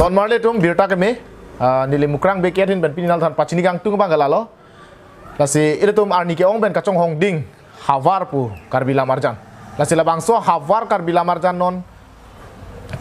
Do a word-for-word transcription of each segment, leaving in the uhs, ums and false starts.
Don marli atum, birta keme, ah, neli Mukrang Bey Kiat ahin pen pini nangliphan pachini kangtung abang ke lalo. Lasi ilitum arni ke-ong pen kachonghong ding havar pu Karbi Lamarjan. Lasi labangso havar Karbi Lamarjan non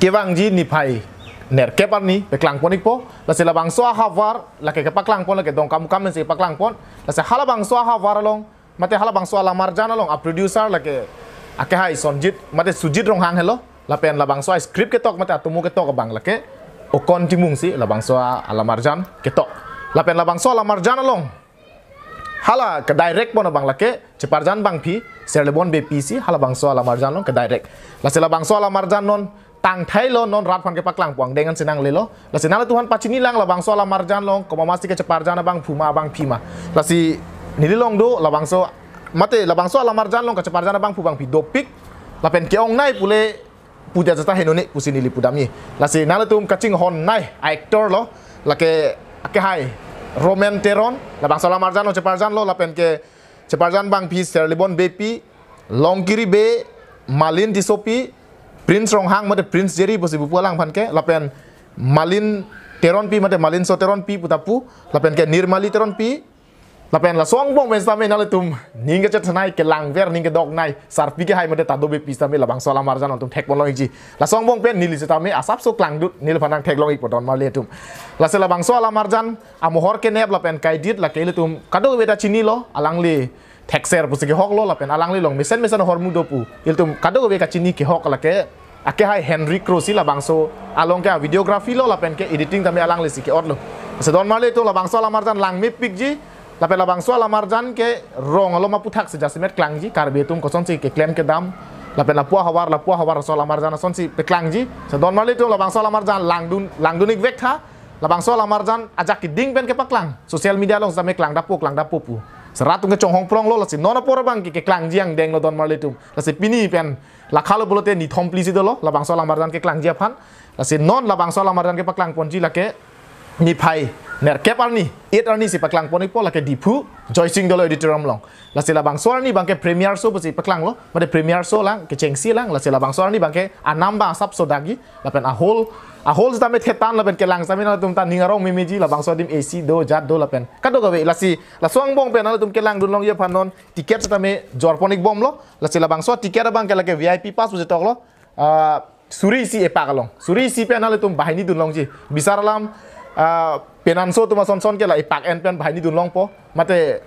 kevangji niphai nerkep arni paklangpon-ikpo. Lasi labangso havar lake kepaklangpon, lake Dongkamukam pensi paklangpon. Lasi halabangso havar along, mate halabangso alamarjan along a-producer lake akehai Sonjit mate Sujit Ronghang helo. Lapen labangso a-script ketok mate atomo ketok abang lake Okon Timungsi labangso a-, alamarjan ketok. Lapen labangso alamarjan along hala ke-direct pon abang lake Cheparjan Bangphi, Serlebon Beypi si halabangso alamarjan along ke-direct. Lasi labangso alamarjan non tangthailo, non rat aphan kepaklang pu angdeng ansi nanglelo. Lasi nanglitumphan pachinilang labangso alamarjan along komat masi kecheparjan abangphu ma abangphi ma. Lasi neli along do labangso, mate labangso alamarjan along kecheparjan abangphu bangphi dopik. Lapen ke-ongnei pule pudet seta henone pusi neli pudamji. Lasi nanglitum kachinghonnei a-actor lo, lake akehai Roman Teron, labangso alamarjan along cheparjanlo, lapen kecheparjan bangphi Serlebon Beypi, Longkiri Bey, Malin Tissopi, Prince Ronghang mate Prince Jerry pusi bupu alangphan ke, lapen Malin Teronpi mate Malinso Teronpi puta pu, lapen ke Nirmali Teronpi, lapen laso angbong pen sitame nanglitum ning kachethanei, kelangver, ning kedoknei sarpi kehai mate Tado Beypi sitame labangso alamarjan along nangtum thekponlong-ikji. Laso angbong pen neli sitame asapso klangdun, neliphan nangtheklong-ikpo don marli atum. Lasi labangso alamarjan amohor kenep lapen kaidit lake ilitum kadokave ta chinilo, alangli thekser pusi kehoklo, lapen alangli along mesen mesen ahormu do pu ilitum kadokave kachini kehok lake akehai Henry Kro si, labangso along ke a-videography lo lapen ke editing tame alanglisi ke-otlo. Lasi don marli atum, labangso alamarjan langmepikji, lapen labangso alamarjan ke rong along ma aputhaksi jasemet klangji, Karbi atum kosonsi keklem kedam, lapen lapu ahavar lapu ahavar aso alamarjan asonsi paklangji. Lasi don marli atum, labangso alamarjan langdun, langdun-ikvek tha. Labangso alamarjan ajak keding pen kepaklang, social media along sitame klangdappo, klangdappo pu. Lasi rat atum kechonghong pronglo, lasi non apor abang ke keklangji angdenglo don marli atum. Lasi pini pen lakhalo pulote nithom phli si dolo labangso alamarjan keklangji aphan. Lasi non labangso alamarjan kepaklangponji lake niphai nerkep arni, eight arni si paklangpon-ikpo, lake Diphu Joysing Doloi Auditorium along. Lasi labangso arni abang ke premiere show pusi paklanglo, mate premiere show lang, kechengsi lang. Lasi labangso arni abang ke anam abang asapso dagi, lapen a-hall, a-hall sitame thetan lapen kelang sitame nanglitum ta ning arong memeji, labangso adim A C do, jat do lapen kadokave. Lasi laso angbong pen nanglitum kelangdunlongji aphan non ticket sitame jorpon-ikbomlo. Lasi labangso ticket abang ke lake V I P pass pusi toklo. Ah, suri isi epak along. Suri isi pen nanglitum banghini dunlongji. Bisar alam, ah, penanso atum asonson ke la epak en pen banghini dunlongpo. Mate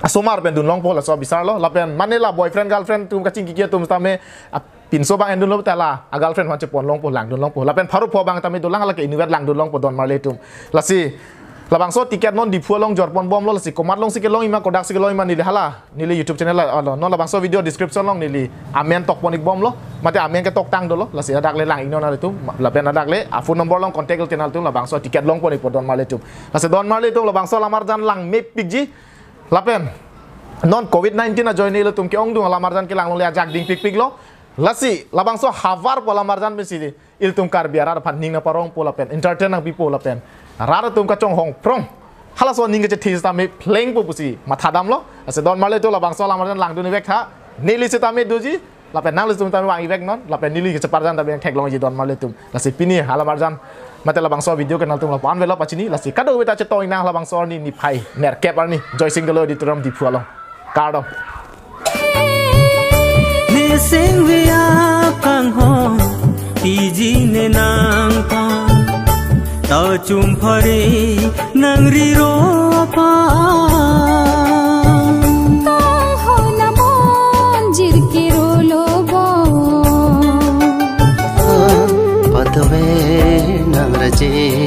asomar pen dunlongpo, laso bisarlo. Lapen mane la boyfriend girlfriend atum kachingki ke atum sitame, ah, pinso abang endunlo ta la a-girlfriend aphan cheponlongpo, langdunlongpo. Lapen pharo pho abang tame dolang, lake inutvet langdunlongpo don marli atum. Lasi labangso ticket non Diphu along jorponbomlo, lasi komat alongsi kelongji ma, kodaksi kelongji ma neli hala, neli YouTube channel la, alo, non labangso video description along neli amen tokpon-ikbomlo, mate amen ketoktang dolo, lasi ladak le lang-iknon nanglitum, lapen ladak le a-phone number along contact-iknon nanglitum, labangso ticket longpon-ikpo don marli atum. Lasi don marli atum, labangso alamarjan langmepikji, lapen non covid nineteen ajoine ilitum ke-ongdung alamarjan kelang longle, ajak dingpikpiklo, lasi labangso havar pu alamarjan pensi ilitum Karbi arat aphan ning nangparongpo lapen entertain nangpipo lapen rat atum kachonghong prong, halaso aning kachethe sitame plengpo pusi mathadamlo. Lasi don marli atum, labangso alamarjan langdun-ikvek tha. Neli sitame doji, lapen nanglitum tame vang-ikveknon, lapen neli kecheparjan tame nangtheklongji don marli atum. Lasi pini alamarjan mate labangso video ke nanglitum lapu-an avelo pachini, lasi kadokave ta chetong-iknang labangso arni niphai nerkep arni Joysing Doloi Auditorium Diphu along. Kardom. Nising via kanghon, tiji ne nangpa, ta chum phare nangri ro pa. Tong ho na mon jirke rolo bo. Patve nang raje.